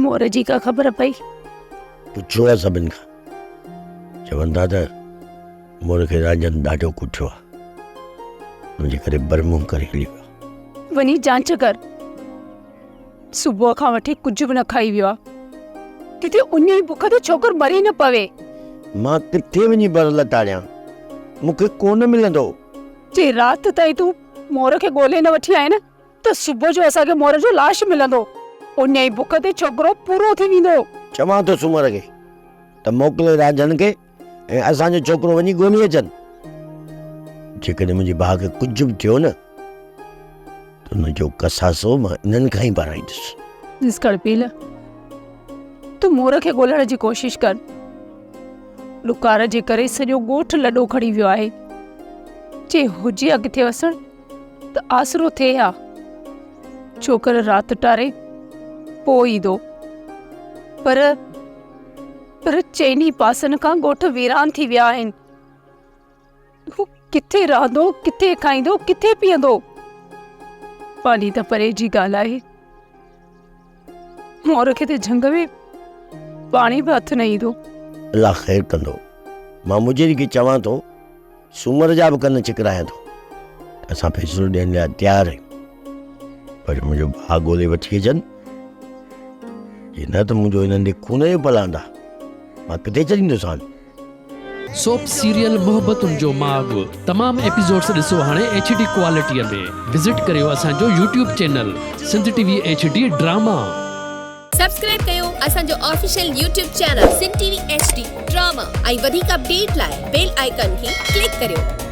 مور جي ڪا خبر پئي؟ پڇيو آ سڀن کان، چون ٿا ته مور کي رانجهن ڏاڍو ڪٽيو آ، ان جي ڪري برمون ڪري هلي ويو آ. وڃي جانچ ڪر، صبح کان وٺي ڪجهه به نه کائي ويو آ، ڪٿي اڃ ۽ بک تي ڇوڪر مري نه پوي. مان ڪٿي وڃي بر لتاڙيان، مون کي ڪونه ملندو. جي رات تائين تون مور کي ڳولي نه وٺي آئين نه ته صبح جو اسان کي مور جو لاش ملندو. اڃ ۽ بک تي ڇوڪرو پورو ٿي ويندو. چوان ٿو سومر کي ته موڪلي رانجهن کي ۽ اسان جو ڇوڪرو وڃي ڳولي اچن. جيڪڏهن منهنجي ڀاء کي ڪجهه به ٿيو نه ته ان جو قصاصو مان انهن کان ئي ڀرائيندس. ڏس ڪڙپيل، تون مور کي ڳولڻ جي ڪوشش ڪر. ڏڪار جي ڪري سڄو ڳوٺ لڏو کڻي ويو آهي. جي هجي ها ڪٿي وسڻ ته آسرو ٿئي ها. ڇوڪر رات ٽاري پوء ايندو. پر پر چئني پاسن کان ڳوٺ ويران ٿي ويا آهن. هو ڪٿي رهندو، ڪٿي کائيندو، ڪٿي پيئندو؟ پاڻي ته پري جي ڳالهه آهي. مور کي ته جهنگ ۾ پاڻي به هٿ نه ايندو. الله خير ڪندو. مان مجيري کي چوان ٿو، سومر جا به ڪن ڇڪرايان ٿو ته اسان فيصلو ڏيڻ لاء تيار آهيون، پر منهنجو ڀاء ڳولي وٺي اچن، جي نه ته منهنجو انهن ڏي خون جو پلاند آ، مان ڪٿي ڇڏيندوسان. سوپ سيريل محبتن جو ماڳ تمام ايپيسوڊس ڏسو هاڻي ايڇ ڊي ڪوالٽي ۾ وزٽ ڪريو اسان جو YouTube channel Sindh T V H D drama. Subscribe ڪيو اسان جو official YouTube channel Sindh T V H D drama ۽ وڌيڪ اپڊيٽ لاء بيل آئيڪان کي ڪلڪ ڪريو.